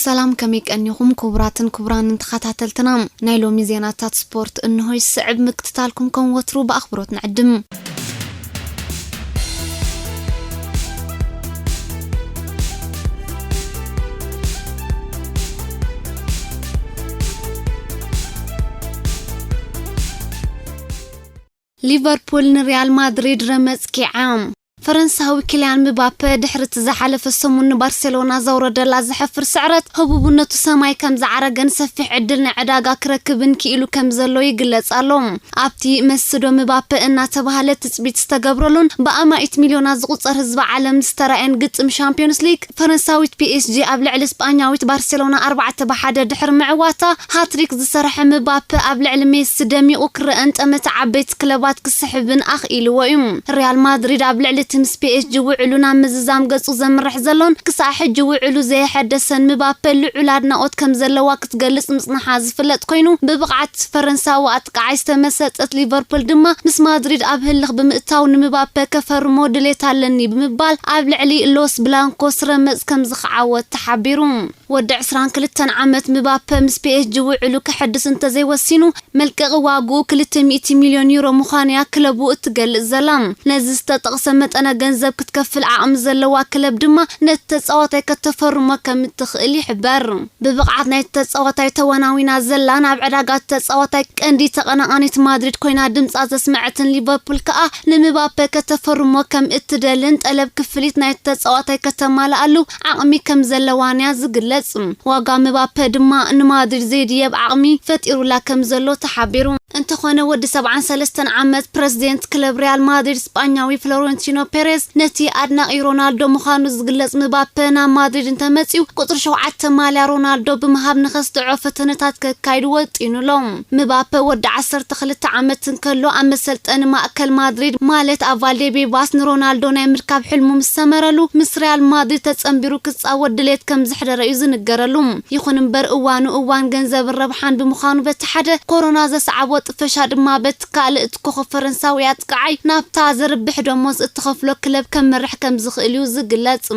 ሰላም፣ ከመይ ቀኒኹም ክቡራትን ክቡራንን ተኸታተልትና? ናይ ሎሚ ዜናታት ስፖርት እንሆ ይስዕብ። ምክትታልኩም ከም ወትሩ ብኣኽብሮት ንዕድም። ሊቨርፑል ንሪያል ማድሪድ ረመጽ ኪዓ። ፈረንሳዊ ኪልያን ምባፐ ድሕሪ እቲ ዝሓለፈ ሰሙን ንባርሴሎና ዘውረደላ ዘሕፍር ስዕረት፣ ህቡብነቱ ሰማይ ከም ዝዓረገን ሰፊሕ ዕድል ናይ ዕዳጋ ክረክብን ክኢሉ ከም ዘሎ ይግለጽ ኣሎ። ኣብቲ መስዶ ምባፐ እናተባህለ ትጽቢት ዝተገብረሉን ብኣማኢት ሚልዮናት ዝቑጸር ህዝቢ ዓለም ዝተራእየን ግጥም ሻምፒዮንስ ሊግ፣ ፈረንሳዊት ፒ ኤስ ጂ ኣብ ልዕሊ ስጳኛዊት ባርሴሎና ኣርባዕተ ብሓደ ድሕሪ ምዕዋታ፣ ሃትሪክ ዝሰርሐ ምባፐ ኣብ ልዕሊ ሜሲ ደሚቑ ክረአን ጠመተ ዓበይቲ ክለባት ክስሕብን ኣኽኢልዎ እዩ። ሪያል ማድሪድ ኣብ ልዕሊ እቲ ምስ ፒ ኤስ ጂ ውዕሉ ናብ ምዝዛም ገጹ ዘምርሕ ዘሎን ክሳዕ ሕጂ ውዕሉ ዘየሐደሰን ምባፐ ልዑል ኣድናቖት ከም ዘለዋ ክትገልጽ ምጽንሓ ዝፍለጥ ኮይኑ፣ ብብቕዓት ፈረንሳዊ ኣጥቃዓይ ዝተመሰጠት ሊቨርፑል ድማ ምስ ማድሪድ ኣብ ህልኽ ብምእታው ንምባፐ ከፈርሞ ድሌት ኣለኒ ብምባል ኣብ ልዕሊ ሎስ ብላንኮስ ረመጽ ከም ዝኸዓወት ተሓቢሩ። ወዲ ዕስራን ክልተን ዓመት ምባፐ ምስ ፒ ኤስ ጂ ውዕሉ ከሐድስ እንተዘይወሲኑ፣ መልቀቒ ዋግኡ ክልተ ሚእቲ ሚልዮን ዩሮ ምዃኑ እያ ክለቡ እትገልጽ ዘላ። ነዚ ዝተጠቕሰ መጠነ ገንዘብ ክትከፍል ዓቕሚ ዘለዋ ክለብ ድማ ነቲ ተጻዋታይ ከተፈርሞ ከም እትኽእል ይሕበር። ብብቕዓት ናይቲ ተጻዋታይ ተወናዊና ዘላን ኣብ ዕዳጋ እቲ ተጻዋታይ ቀንዲ ተቐናቓኒት ማድሪድ ኮይና ድምጻ ዘስመዐትን ሊቨርፑል ከኣ ንምባፐ ከተፈርሞ ከም እትደልን ጠለብ ክፍሊት ናይቲ ተጻዋታይ ከተማልኣሉ ዓቕሚ ከም ዘለዋን እያ ዝግለጽ። ዋጋ ምባፐ ድማ ንማድሪድ ዘይድየብ ዓቕሚ ፈጢሩላ ከም ዘሎ ተሓቢሩ። እንተኾነ ወዲ ሰብዓን ሰለስተን ዓመት ፕረዚደንት ክለብ ሪያል ማድሪድ ስጳኛዊ ፍሎረንቲኖ ፔሬዝ ነቲ ኣድናቒ ሮናልዶ ምዃኑ ዝግለጽ ምባፐ ናብ ማድሪድ እንተመጺኡ ቁጽሪ ሸውዓተ ማልያ ሮናልዶ ብምሃብ ንኸስድዖ ፈተነታት ከካይድ ወጢኑ ኣሎ። ምባፐ ወዲ ዓሰርተ ክልተ ዓመት እንከሎ ኣብ መሰልጠኒ ማእከል ማድሪድ ማለት ኣብ ቫልዴቤባስ ንሮናልዶ ናይ ምርካብ ሕልሙ ምስ ሰመረሉ ምስ ሪያል ማድሪድ ተጸንቢሩ ክጻወት ድሌት ከም ዘሕደረ እዩ ዝንገረሉ። ይኹን እምበር እዋኑ እዋን ገንዘብን ረብሓን ብምዃኑ በቲ ሓደ ኮሮና ዘስዓቦ ጥፈሻ ድማ በቲ ካልእ እቲ ኮኸብ ፈረንሳዊ ኣጥቃዓይ ናብታ ዘርብሕ ደሞዝ እትኸፍሎ ክለብ ከመርሕ ከም ዝኽእል እዩ ዝግለጽ።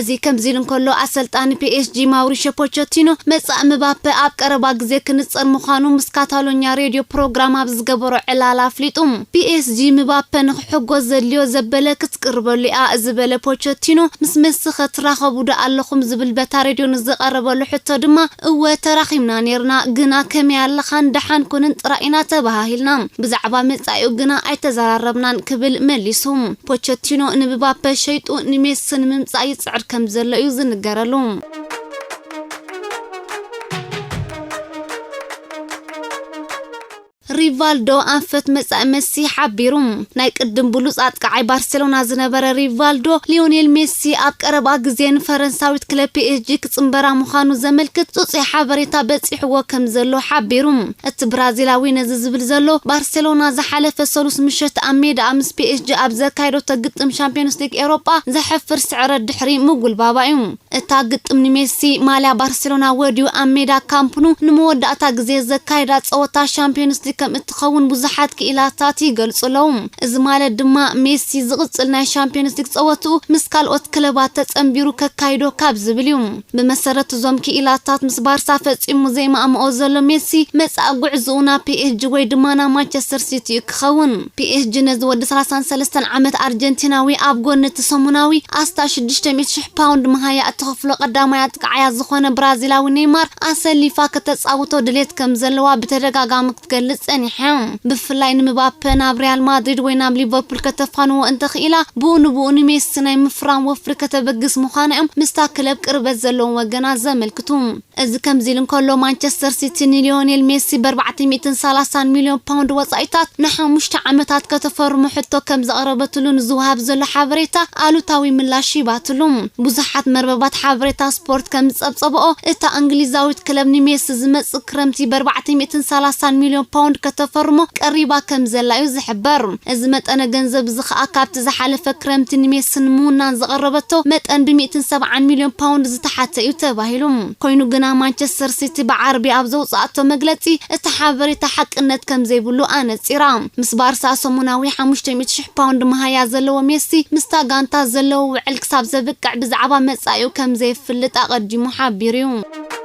እዚ ከምዚ ኢሉ እንከሎ ኣሰልጣኒ ፒ ኤስ ጂ ማውሪሾ ፖቸቲኖ መጻኢ ምባፐ ኣብ ቀረባ ግዜ ክንጸር ምዃኑ ምስ ካታሎኛ ሬድዮ ፕሮግራም ኣብ ዝገበሮ ዕላል ኣፍሊጡ። ፒ ኤስ ጂ ምባፐ ንክሕጎስ ዘድልዮ ዘበለ ክትቅርበሉ እያ ዝበለ ፖቸቲኖ ምስ መሲ ከትራኸቡ ዶ ኣለኹም ዝብል በታ ሬድዮ ንዝቐረበሉ ሕቶ ድማ እወ ተራኺብና ኔርና፣ ግና ከመይ ኣለኻን ደሓን ኩንን ጥራይ ኢና ተባሃሂልና። ብዛዕባ መጻኢኡ ግና ኣይተዘራረብናን ክብል መሊሱ። ፖቸቲኖ ንምባፐ ሸይጡ ንሜሲ ንምምጻእ ይጽዕር ከም ዘሎ እዩ ዝንገረሉ። ሪቫልዶ ኣንፈት መጻኢ መሲ ሓቢሩ። ናይ ቅድም ብሉጽ ኣጥቃዓይ ባርሴሎና ዝነበረ ሪቫልዶ፣ ሊዮኔል ሜሲ ኣብ ቀረባ ግዜ ንፈረንሳዊት ክለብ ፒ ኤስ ጂ ክጽንበራ ምዃኑ ዘመልክት ጽጹይ ሓበሬታ በጺሕዎ ከም ዘሎ ሓቢሩ። እቲ ብራዚላዊ ነዚ ዝብል ዘሎ፣ ባርሴሎና ዝሓለፈ ሰሉስ ምሸት ኣብ ሜዳ ምስ ፒ ኤስ ጂ ኣብ ዘካየደቶ ግጥም ሻምፒዮንስ ሊግ ኤውሮጳ ዘሕፍር ስዕረት ድሕሪ ምጉልባባ እዩ። እታ ግጥም ንሜሲ ማልያ ባርሴሎና ወድዩ ኣብ ሜዳ ካምፕ ኑ ንመወዳእታ ግዜ ዘካየዳ ጸወታ ሻምፒዮንስ ሊግ ከም እትኸውን ብዙሓት ክኢላታት ይገልጹ ኣለዉ። እዚ ማለት ድማ ሜሲ ዝቕጽል ናይ ሻምፒዮንስ ሊግ ጸወትኡ ምስ ካልኦት ክለባት ተጸንቢሩ ከካይዶ ካብ ዝብል እዩ። ብመሰረት እዞም ክኢላታት ምስ ባርሳ ፈጺሙ ዘይማእምኦ ዘሎ ሜሲ መጻኢ ጉዕዝኡ ናብ ፒ ኤስ ጂ ወይ ድማ ናብ ማንቸስተር ሲቲ እዩ ክኸውን። ፒ ኤስ ጂ ነዚ ወዲ ሰላሳን ሰለስተን ዓመት ኣርጀንቲናዊ ኣብ ጎኒ እቲ ሰሙናዊ ኣስታት ሽዱሽተ ሚእቲ ሽሕ ፓውንድ መሃያ እትኸፍሎ ቀዳማይ ኣጥቃዓያ ዝኾነ ብራዚላዊ ኔይማር ኣሰሊፋ ከተጻውቶ ድሌት ከም ዘለዋ ብተደጋጋሚ ክትገልጽ ጸኒሓ። ብፍላይ ንምባፐ ናብ ሪያል ማድሪድ ወይ ናብ ሊቨርፑል ከተፋንዎ እንተኽኢላ፣ ብኡ ንብኡ ንሜሲ ናይ ምፍራም ወፍሪ ከተበግስ ምዃና እዮም ምስታ ክለብ ቅርበት ዘለዎም ወገናት ዘመልክቱ። እዚ ከምዚ ኢሉ እንከሎ፣ ማንቸስተር ሲቲ ንሊዮኔል ሜሲ ብ ኣርባዕተ ሚእትን ሰላሳን ሚልዮን ፓውንድ ወጻኢታት ንሓሙሽተ ዓመታት ከተፈርሞ ሕቶ ከም ዘቕረበትሉ ንዝወሃብ ዘሎ ሓበሬታ ኣሉታዊ ምላሽ ሂባትሉ። ብዙሓት መርበባት ሓበሬታ ስፖርት ከም ዝጸብጸብኦ፣ እታ እንግሊዛዊት ክለብ ንሜሲ ዝመጽእ ክረምቲ ብ ኣርባዕተ ሚእትን ሰላሳን ሚልዮን ፓውንድ ከተፈርሞ ቀሪባ ከም ዘላ እዩ ዝሕበር። እዚ መጠነ ገንዘብ እዚ ኸኣ ካብቲ ዝሓለፈ ክረምቲ ንሜሲ ንምውናን ዘቐረበቶ መጠን ብ ሚእትን ሰብዓን ሚልዮን ፓውንድ ዝተሓተ እዩ ተባሂሉ። ኮይኑ ግና ማንቸስተር ሲቲ ብዓርቢ ኣብ ዘውጽኣቶ መግለጺ እቲ ሓበሬታ ሓቅነት ከም ዘይብሉ ኣነጺራ። ምስ ባርሳ ሰሙናዊ ሓሙሽተ ሚእቲ ሽሕ ፓውንድ መሃያ ዘለዎ ሜሲ ምስታ ጋንታ ዘለዎ ውዕል ክሳብ ዘብቅዕ ብዛዕባ መጻኢኡ ከም ዘይፍልጥ ኣቐዲሙ ሓቢሩ እዩ።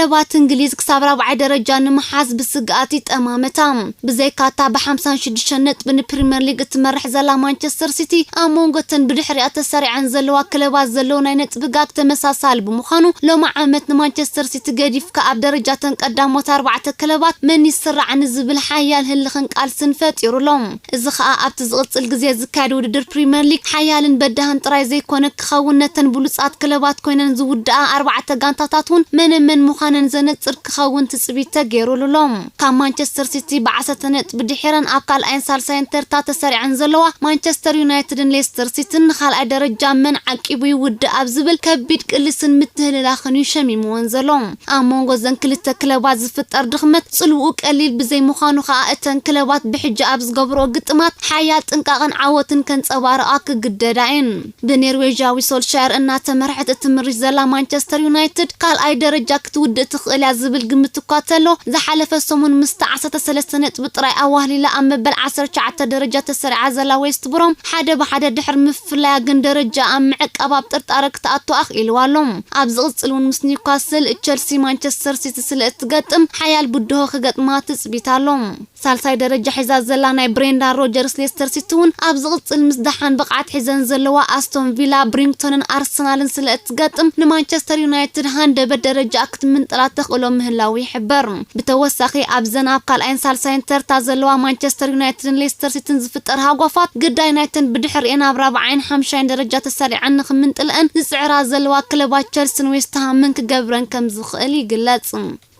ክለባት እንግሊዝ ክሳብ ራብዓይ ደረጃ ንምሓዝ ብስግኣት ይጠማመታ። ብዘይካታ ብ ሓምሳን ሽዱሽተን ነጥቢ ንፕሪምየር ሊግ እትመርሕ ዘላ ማንቸስተር ሲቲ ኣብ መንጎ እተን ብድሕሪኣ ተሰሪዐን ዘለዋ ክለባት ዘለዎ ናይ ነጥቢ ጋግ ተመሳሳሊ ብምዃኑ፣ ሎሚ ዓመት ንማንቸስተር ሲቲ ገዲፍካ ኣብ ደረጃ እተን ቀዳሞት ኣርባዕተ ክለባት መን ይስራዕ ንዝብል ሓያል ህልኽን ቃልስን ፈጢሩ ኣሎ። እዚ ኸኣ ኣብቲ ዝቕጽል ግዜ ዝካየድ ውድድር ፕሪምየር ሊግ ሓያልን በዳህን ጥራይ ዘይኮነ ክኸውን፣ ነተን ብሉጻት ክለባት ኮይነን ዝውድኣ ኣርባዕተ ጋንታታት እውን መነ መን ምዃነን ዘነጽር ክኸውን ትጽቢት ተገይሩሉ ኣሎ። ካብ ማንቸስተር ሲቲ ብዓሰርተ ነጥቢ ድሒረን ኣብ ካልኣይን ሳልሳይን ተርታ ተሰሪዐን ዘለዋ ማንቸስተር ዩናይትድን ሌስተር ሲቲን ንኻልኣይ ደረጃ መን ዓቂቡ ይውድእ ኣብ ዝብል ከቢድ ቅልስን ምትህልላኽን እዩ ሸሚምወን ዘሎ። ኣብ መንጎ እዘን ክልተ ክለባት ዝፍጠር ድኽመት ጽልውኡ ቀሊል ብዘይምዃኑ ኸኣ፣ እተን ክለባት ብሕጂ ኣብ ዝገብርኦ ግጥማት ሓያል ጥንቃቐን ዓወትን ከንጸባርቓ ክግደዳ እየን። ብኔርዌዥያዊ ሶልሻየር እናተመርሐት እትምርሽ ዘላ ማንቸስተር ዩናይትድ ካልኣይ ደረጃ ክትውድእ ትኽእል እያ ዝብል ግምት እኳ ተሎ፣ ዝሓለፈ ሰሙን ምስታ ዓሰርተ ሰለስተ ነጥቢ ጥራይ ኣዋህሊላ ኣብ መበል ዓሰርተ ትሽዓተ ደረጃ ተሰሪዓ ዘላ ዌስት ብሮም ሓደ ብሓደ ድሕሪ ምፍላያ ግን ደረጃ ኣብ ምዕቃብ ኣብ ጥርጣረ ክትኣቱ ኣኽኢልዋ ኣሎ። ኣብ ዝቕጽል እውን ምስ ኒውካስል፣ ቸልሲ፣ ማንቸስተር ሲቲ ስለ እትገጥም ሓያል ብድሆ ክገጥማ ትጽቢት ኣሎ። ሳልሳይ ደረጃ ሒዛ ዘላ ናይ ብሬንዳን ሮጀርስ ሌስተር ሲቲ እውን ኣብ ዝቕጽል ምስ ደሓን ብቕዓት ሒዘን ዘለዋ ኣስቶን ቪላ፣ ብሪንግቶንን ኣርሰናልን ስለ እትገጥም ንማንቸስተር ዩናይትድ ሃንደበት ደረጃ ክትምንጥላ ተኽእሎ ምህላው ይሕበር። ብተወሳኺ ኣብዘን ኣብ ካልኣይን ሳልሳይን ተርታ ዘለዋ ማንቸስተር ዩናይትድን ሌስተር ሲቲን ዝፍጠር ሃጓፋት ግዳይ ናይተን ብድሕሪኤን ኣብ ራብዓይን ሓምሻይን ደረጃ ተሰሪዐን ንኽምንጥልአን ዝጽዕራ ዘለዋ ክለባት ቸልሲን ዌስትሃምን ክገብረን ከም ዝኽእል ይግለጽ።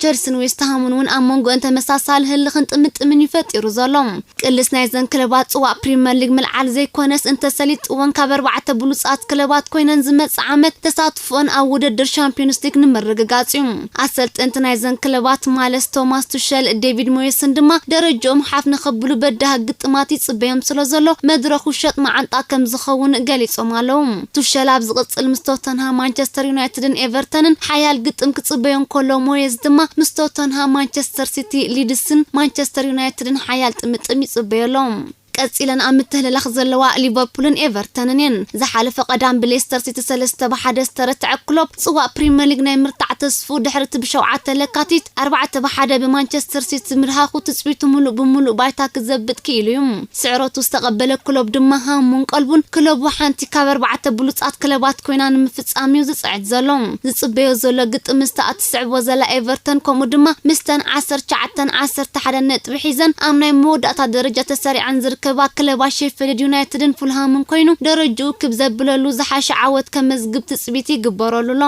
ቸልሲን ዌስትሃምን እውን ኣብ መንጎአን ተመሳሳሊ ህልኽን ጥምጥምን እዩ ፈጢሩ ዘሎ። ቅልስ ናይዘን ክለባት ጽዋእ ፕሪምየር ሊግ ምልዓል ዘይኮነስ፣ እንተሰሊጥወን ካብ ኣርባዕተ ብሉጻት ክለባት ኮይነን ዝመጽእ ዓመት ተሳትፎአን ኣብ ውድድር ሻምፒዮንስ ሊግ ንምርግጋጽ እዩ። ኣሰልጠንቲ ናይዘን ክለባት ማለት ቶማስ ቱሸል፣ ዴቪድ ሞየስን ድማ ደረጃኦም ሓፍ ንኸብሉ በዳህ ግጥማት ይጽበዮም ስለ ዘሎ፣ መድረኹ ሸጥ መዓንጣ ከም ዝኸውን ገሊጾም ኣለዉ። ቱሸል ኣብ ዝቕጽል ምስ ቶተንሃም፣ ማንቸስተር ዩናይትድን ኤቨርተንን ሓያል ግጥም ክጽበዮ እንከሎ፣ ሞየስ ድማ ምስ ቶተንሃም፣ ማንቸስተር ሲቲ፣ ሊድስን ማንቸስተር ዩናይትድን ሓያል ጥምጥም ይጽበዮ ኣሎ። ቀጺለን ኣብ ምትህልላኽ ዘለዋ ሊቨርፑልን ኤቨርተንን እየን። ዝሓለፈ ቀዳም ብሌስተር ሲቲ ሰለስተ ብሓደ ዝተረትዐ ክሎፕ፣ ጽዋእ ፕሪምየር ሊግ ናይ ምርታዕ ተስፍኡ ድሕሪ እቲ ብሸውዓተ ለካቲት ኣርባዕተ ብሓደ ብማንቸስተር ሲቲ ምድሃኹ ትጽቢቱ ምሉእ ብምሉእ ባይታ ክዘብጥ ክኢሉ እዩ። ስዕረቱ ዝተቐበለ ክሎፕ ድማ ሃሙን ቀልቡን ክለቡ ሓንቲ ካብ ኣርባዕተ ብሉጻት ክለባት ኮይና ንምፍጻም እዩ ዝጽዕት ዘሎ። ዝጽበዮ ዘሎ ግጥም ምስታ እትስዕቦ ዘላ ኤቨርተን፣ ከምኡ ድማ ምስተን ዓሰርተ ትሽዓተን ዓሰርተ ሓደን ነጥቢ ሒዘን ኣብ ናይ መወዳእታ ደረጃ ተሰሪዐን ዝርከባ ክለባት ሼፊልድ ዩናይትድን ፉልሃምን ኮይኑ፣ ደረጅኡ ክብ ዘብለሉ ዝሓሸ ዓወት ከመዝግብ ትጽቢት ይግበረሉ ኣሎ።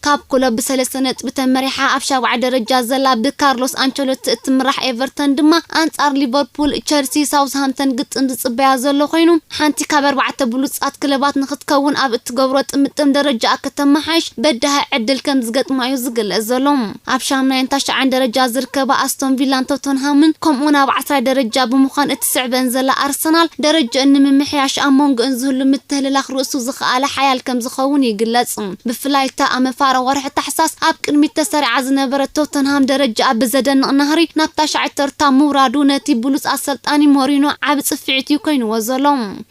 ካብ ክሎፕ ብሰለስተ ነጥቢ ተመሪሓ ኣብ ሻብዓይ ደረጃ ዘላ ብካርሎስ ኣንቸሎቲ እትምራሕ ኤቨርተን ድማ ኣንጻር ሊቨርፑል፣ ቸልሲ፣ ሳውዝሃምተን ግጥም ዝጽበያ ዘሎ ኮይኑ፣ ሓንቲ ካብ ኣርባዕተ ብሉጻት ክለባት ንኽትከውን ኣብ እትገብሮ ጥምጥም ደረጃኣ ከተመሓይሽ በዳሂ ዕድል ከም ዝገጥማ እዩ ዝግለጽ ዘሎ። ኣብ ሻምናይን ታሽዓይን ደረጃ ዝርከባ ኣስቶን ቪላን ቶተንሃምን ከምኡውን ኣብ ዓስራይ ደረጃ ብምዃን እትስዕበን ዘላ ኣርሰናል፣ ደረጃኣን ንምምሕያሽ ኣብ መንጎኣን ዝህሉ ምትህልላኽ ርእሱ ዝኸኣለ ሓያል ከም ዝኸውን ይግለጽ። ብፍላይ እታ ኣብ መፋርቕ ወርሒ ታሕሳስ ኣብ ቅድሚት ተሰሪዓ ዝነበረት ቶተንሃም፣ ደረጃኣ ብዘደንቕ ናህሪ ናብ ታሽዓይ ተርታ ምውራዱ ነቲ ብሉጽ ኣሰልጣኒ ሞሪኖ ዓቢ ጽፍዒት እዩ ኮይንዎ ዘሎ።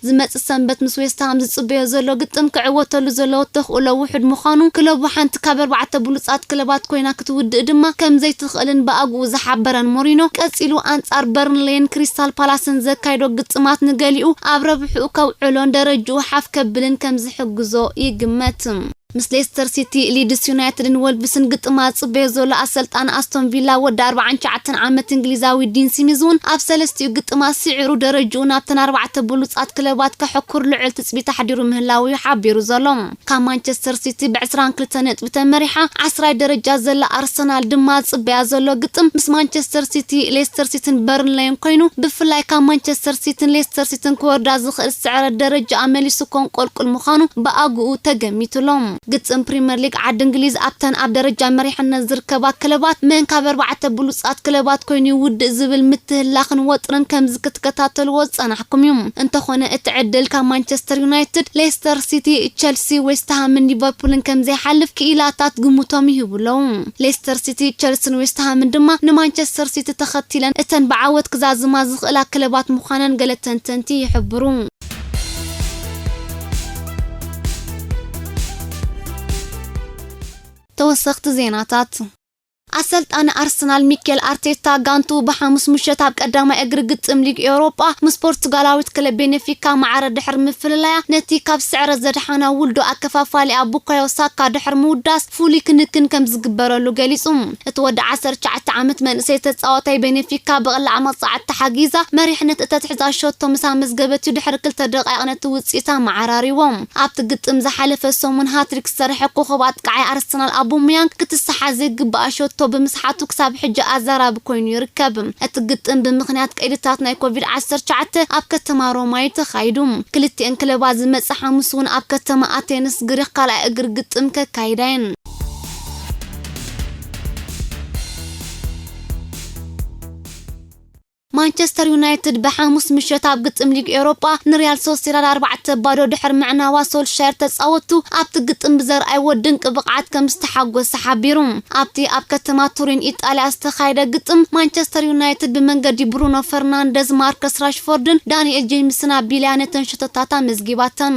ዝመጽእ ሰንበት ምስ ዌስትሃም ዝጽበዮ ዘሎ ግጥም ክዕወተሉ ዘለዎ ተኽእሎ ውሑድ ምዃኑ፣ ክለቡ ሓንቲ ካብ ኣርባዕተ ብሉጻት ክለባት ኮይና ክትውድእ ድማ ከም ዘይትኽእልን ብኣግኡ ዝሓበረን ሞሪኖ፣ ቀጺሉ ኣንጻር በርንሌን ክሪስታል ፓላስን ዘካይዶ ግጥማት ንገሊኡ ኣብ ረብሕኡ ከውዕሎን ደረጅኡ ሓፍ ከብልን ከም ዝሕግዞ ይግመት። ምስ ሌስተር ሲቲ፣ ሊድስ ዩናይትድን ወልቭስን ግጥማት ዝጽበዮ ዘሎ ኣሰልጣኒ ኣስቶን ቪላ ወዲ ኣርባዓን ትሽዓተን ዓመት እንግሊዛዊ ዲን ሲሚዝ እውን ኣብ ሰለስቲኡ ግጥማት ስዒሩ ደረጅኡ ናብተን ኣርባዕተ ብሉጻት ክለባት ከሐኩር ልዑል ትጽቢት ኣሕዲሩ ምህላዉ እዩ ሓቢሩ ዘሎ። ካብ ማንቸስተር ሲቲ ብዕስራን ክልተን ነጥቢ ተመሪሓ ዓስራይ ደረጃ ዘላ ኣርሰናል ድማ ዝጽበያ ዘሎ ግጥም ምስ ማንቸስተር ሲቲ፣ ሌስተር ሲቲን በርንሌይን ኮይኑ፣ ብፍላይ ካብ ማንቸስተር ሲቲን ሌስተር ሲቲን ክወርዳ ዝኽእል ስዕረት ደረጃኣ መሊሱ ከንቆልቁል ምዃኑ ብኣግኡ ተገሚቱ ኣሎ። ግጥም ፕሪምየር ሊግ ዓዲ እንግሊዝ ኣብተን ኣብ ደረጃ መሪሕነት ዝርከባ ክለባት መን ካብ ኣርባዕተ ብሉጻት ክለባት ኮይኑ ይውድእ ዝብል ምትህላኽን ወጥርን ከምዚ ክትከታተልዎ ዝጸናሕኩም እዩ። እንተኾነ እቲ ዕድል ካብ ማንቸስተር ዩናይትድ፣ ሌስተር ሲቲ፣ ቸልሲ፣ ዌስትሃምን ሊቨርፑልን ከም ዘይሓልፍ ክኢላታት ግምቶም ይህቡ ኣለዉ። ሌስተር ሲቲ፣ ቸልሲን ዌስትሃምን ድማ ንማንቸስተር ሲቲ ተኸቲለን እተን ብዓወት ክዛዝማ ዝኽእላ ክለባት ምዃነን ገለ ተንተንቲ ይሕብሩ። ተወሰኽቲ ዜናታት። ኣሰልጣኒ ኣርሰናል ሚኬል ኣርቴታ፣ ጋንቱ ብሓሙስ ምሸት ኣብ ቀዳማይ እግሪ ግጥም ሊግ ኤውሮጳ ምስ ፖርቱጋላዊት ክለብ ቤኔፊካ ማዕረ ድሕሪ ምፍልላያ፣ ነቲ ካብ ስዕረት ዘድሓና ውልዶ ኣከፋፋሊኣ ቡካዮ ሳካ ድሕሪ ምውዳስ፣ ፍሉይ ክንክን ከም ዝግበረሉ ገሊጹ። እቲ ወዲ ዓሰርተ ትሽዓተ ዓመት መንእሰይ ተጻዋታይ፣ ቤኔፊካ ብቕላዕ መቕጻዕቲ ተሓጊዛ መሪሕነት እተትሕዛ ሸቶ ምስ ኣመዝገበት እዩ ድሕሪ ክልተ ደቃይቕ ነቲ ውጽኢት ኣመዓራሪዎ። ኣብቲ ግጥም ዝሓለፈ ሰሙን ሃትሪክ ዝሰርሐ ኮኸብ ኣጥቃዓይ ኣርሰናል ኣቡመያንግ፣ ክትሰሓ ዘይግብኣ ሸቶ ብምስሓቱ ክሳብ ሕጂ ኣዛራቢ ኮይኑ ይርከብ። እቲ ግጥም ብምኽንያት ቀይድታት ናይ ኮቪድ ዓሰርተ ትሽዓተ ኣብ ከተማ ሮማ እዩ ተኻይዱ። ክልቲኤን ክለባት ዝመጽእ ሓሙስ እውን ኣብ ከተማ ኣቴንስ ግሪኽ ካልኣይ እግሪ ግጥም ከካይዳ እየን። ማንቸስተር ዩናይትድ ብሓሙስ ምሸት ኣብ ግጥም ሊግ ኤውሮጳ ንሪያል ሶሴዳድ ኣርባዕተ ባዶ ድሕሪ ምዕናዋ፣ ሶልሻየር ተጻወቱ ኣብቲ ግጥም ብዘርኣይዎ ድንቂ ብቕዓት ከም ዝተሓጎሰ ሓቢሩ። ኣብቲ ኣብ ከተማ ቱሪን ኢጣልያ ዝተኻየደ ግጥም፣ ማንቸስተር ዩናይትድ ብመንገዲ ብሩኖ ፈርናንደዝ፣ ማርከስ ራሽፎርድን ዳንኤል ጄምስን ኣቢልያ ነተን ሸቶታት ኣመዝጊባተን።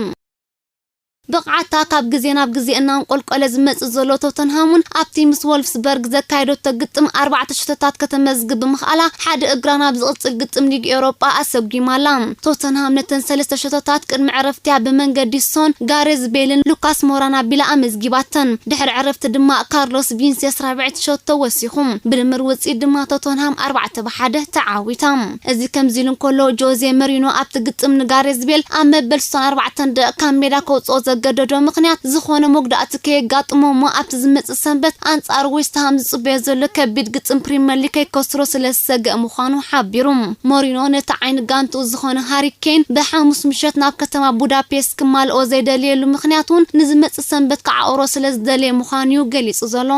ብቕዓታ ካብ ግዜ ናብ ግዜ እናንቆልቆለ ዝመጽእ ዘሎ ቶተንሃም እውን ኣብቲ ምስ ወልፍስበርግ ዘካየደቶ ግጥም ኣርባዕተ ሸቶታት ከተመዝግብ ብምኽኣላ፣ ሓደ እግራ ናብ ዝቕጽል ግጥም ሊግ ኤውሮጳ ኣሰጒማ ኣላ። ቶተንሃም ነተን ሰለስተ ሸቶታት ቅድሚ ዕረፍቲያ ብመንገዲ ሶን፣ ጋሬዝ ቤልን ሉካስ ሞራን ኣቢላ ኣመዝጊባተን። ድሕሪ ዕረፍቲ ድማ ካርሎስ ቪንሴስ ራብዐይቲ ሸቶ ወሲኹ። ብድምር ውጽኢት ድማ ቶተንሃም ኣርባዕተ ብሓደ ተዓዊታ። እዚ ከምዚ ኢሉ እንከሎ፣ ጆዜ መሪኖ ኣብቲ ግጥም ንጋሬዝ ቤል ኣብ መበል ስሳን ኣርባዕተን ደቂቕ ካብ ሜዳ ከውጽኦ ዘገደዶ ምኽንያት ዝኾነ መጉዳእቲ ከየጋጥሞ እሞ፣ ኣብቲ ዝመጽእ ሰንበት ኣንጻር ዌስትሃም ዝጽበዮ ዘሎ ከቢድ ግጥም ፕሪምየር ሊግ ከይከስሮ ስለ ዝሰግእ ምዃኑ ሓቢሩ። ሞሪኖ ነቲ ዓይኒ ጋንትኡ ዝኾነ ሃሪ ኬን ብሓሙስ ምሸት ናብ ከተማ ቡዳፔስት ክማልኦ ዘይደልየሉ ምኽንያት እውን ንዝመጽእ ሰንበት ክዓቑሮ ስለ ዝደልየ ምዃኑ እዩ ገሊጹ ዘሎ።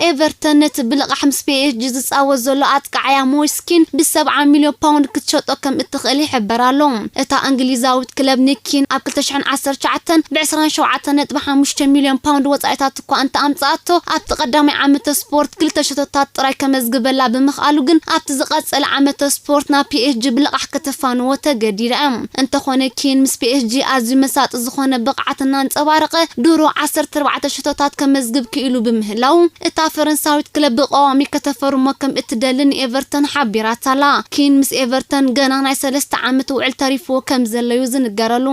ኤቨርተን ነቲ ብልቓሕ ምስ ፒ ኤስ ጂ ዝጻወት ዘሎ ኣጥቃዓያ ሞይስ ኪን ብሰብዓ ሚልዮን ፓውንድ ክትሸጦ ከም እትኽእል ይሕበር ኣሎ። እታ እንግሊዛዊት ክለብ ንኪን ኣብ ክልተ ሽሕን ዓሰርተ ትሽዓተን ብዕስራን ሸውዓተን ነጥቢ ሓሙሽተ ሚልዮን ፓውንድ ወጻኢታት እኳ እንተ ኣምጽኣቶ፣ ኣብቲ ቀዳማይ ዓመተ ስፖርት ክልተ ሸቶታት ጥራይ ከመዝግበላ ብምኽኣሉ ግን፣ ኣብቲ ዝቐጸለ ዓመተ ስፖርት ናብ ፒ ኤስ ጂ ብልቓሕ ከተፋንዎ ተገዲዳ እያ። እንተኾነ ኪን ምስ ፒ ኤስ ጂ ኣዝዩ መሳጢ ዝኾነ ብቕዓት እናንጸባረቐ፣ ድሮ ዓሰርተ ኣርባዕተ ሸቶታት ከመዝግብ ክኢሉ ብምህላው፣ እታ ፈረንሳዊት ክለብ ብቐዋሚ ከተፈርሞ ከም እትደሊ ንኤቨርተን ሓቢራታ ኣላ። ኪን ምስ ኤቨርተን ገና ናይ ሰለስተ ዓመት ውዕል ተሪፍዎ ከም ዘሎ እዩ ዝንገረሉ።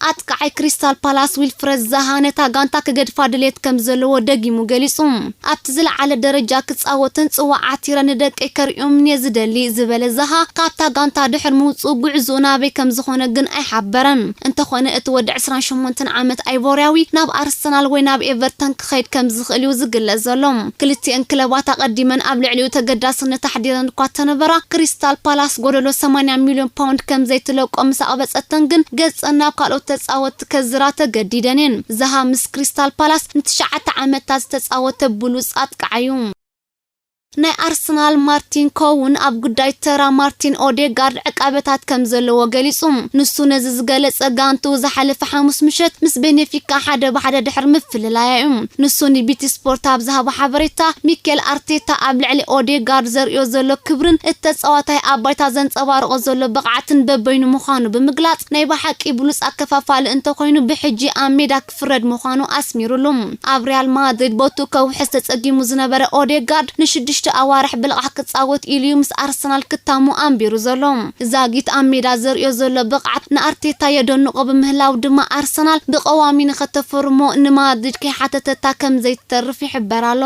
ኣጥቃዓይ ክሪስታል ፓላስ ዊልፍረድ ዛሃ ነታ ጋንታ ክገድፋ ድሌት ከም ዘለዎ ደጊሙ ገሊጹ። ኣብቲ ዝለዓለ ደረጃ ክጻወትን ጽዋዕ ዓቲረ ንደቀይ ከርእዮምን እየ ዝደሊ ዝበለ ዛሃ፣ ካብታ ጋንታ ድሕሪ ምውጽኡ ጉዕዝኡ ናበይ ከም ዝኾነ ግን ኣይሓበረን። እንተኾነ እቲ ወዲ ዕስራን ሸሞንተን ዓመት ኣይቮርያዊ ናብ ኣርሰናል ወይ ናብ ኤቨርተን ክኸይድ ከም ዝኽእል እዩ ዝግለጽ ዘሎ። ክልቲኤን ክለባት ኣቐዲመን ኣብ ልዕሊኡ ተገዳስነት ኣሕዲረን እኳ እንተነበራ፣ ክሪስታል ፓላስ ጎደሎ ሰማንያ ሚልዮን ፓውንድ ከም ዘይትለቆ ምስ ኣቕበጸተን ግን፣ ገጸን ናብ ካልኦት ተጻወትቲ ከዝራ ተገዲደን እየን። ዛሃ ምስ ክሪስታል ፓላስ ንትሽዓተ ዓመታት ዝተጻወተ ብሉጽ ኣጥቃዓይ እዩ። ናይ ኣርሰናል ማርቲን ኮውን ኣብ ጉዳይ ተራ ማርቲን ኦዴጋርድ ዕቃበታት ከም ዘለዎ ገሊጹ። ንሱ ነዚ ዝገለጸ፣ ጋንቱ ዝሓለፈ ሓሙስ ምሸት ምስ ቤኔፊካ ሓደ ብሓደ ድሕሪ ምፍልላያ እዩ። ንሱ ንቢቲ ስፖርት ኣብ ዝሃቦ ሓበሬታ፣ ሚኬል ኣርቴታ ኣብ ልዕሊ ኦዴጋርድ ዘርእዮ ዘሎ ክብርን እቲ ተጻዋታይ ኣብ ባይታ ዘንጸባርቖ ዘሎ ብቕዓትን በበይኑ ምዃኑ ብምግላጽ፣ ናይ ብሓቂ ብሉጽ ኣከፋፋሊ እንተኾይኑ፣ ብሕጂ ኣብ ሜዳ ክፍረድ ምዃኑ ኣስሚሩሉ። ኣብ ሪያል ማድሪድ ቦቱ ከውሕስ ተጸጊሙ ዝነበረ ኦዴጋርድ፣ ንሽዱሽተ ኣዋርሕ ብልቓሕ ክጻወት ኢሉ እዩ ምስ ኣርሰናል ክታሙ ኣንቢሩ ዘሎ። ዛጊት ኣብ ሜዳ ዘርእዮ ዘሎ ብቕዓት ንኣርቴታ የደንቖ ብምህላው ድማ፣ ኣርሰናል ብቐዋሚ ንኸተፈርሞ ንማድሪድ ከይሓተተታ ከም ዘይትተርፍ ይሕበር ኣሎ።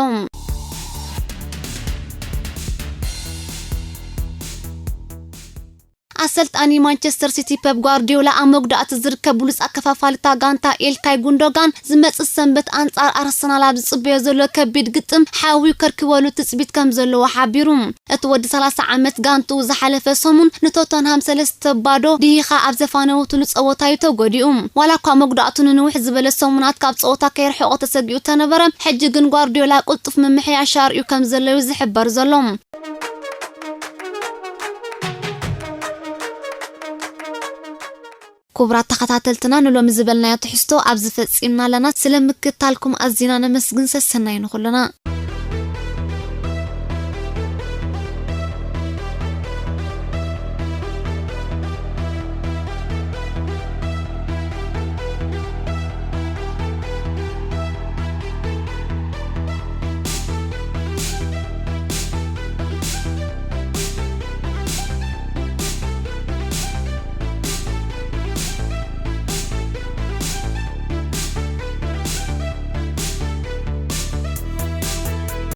ኣሰልጣኒ ማንቸስተር ሲቲ ፔፕ ጓርዲዮላ፣ ኣብ መጉዳእቲ ዝርከብ ብሉጽ ኣከፋፋሊ እታ ጋንታ ኢልካይ ጉንዶጋን፣ ዝመጽእ ሰንበት ኣንጻር ኣርሰናል ኣብ ዝጽበዮ ዘሎ ከቢድ ግጥም ሓዊኡ ከርክበሉ ትጽቢት ከም ዘለዎ ሓቢሩ። እቲ ወዲ ሰላሳ ዓመት፣ ጋንትኡ ዝሓለፈ ሰሙን ንቶተንሃም ሰለስተ ባዶ ድሂኻ ኣብ ዘፋነወትሉ ጸወታ እዩ ተጎዲኡ። ዋላ እኳ መጉዳእቱ ንንውሕ ዝበለ ሰሙናት ካብ ጸወታ ከየርሕቖ ተሰጊኡ ተነበረ፣ ሕጂ ግን ጓርዲዮላ ቅልጡፍ ምምሕያሽ ኣርእዩ ከም ዘሎ እዩ ዝሕበር ዘሎ። ክቡራት ተኸታተልትና፣ ንሎሚ ዝበልናዮ ትሕዝቶ ኣብዚ ፈጺምና ኣለና። ስለ ምክታልኩም ኣዚና ነመስግን። ሰሰናዩ ንኹልና።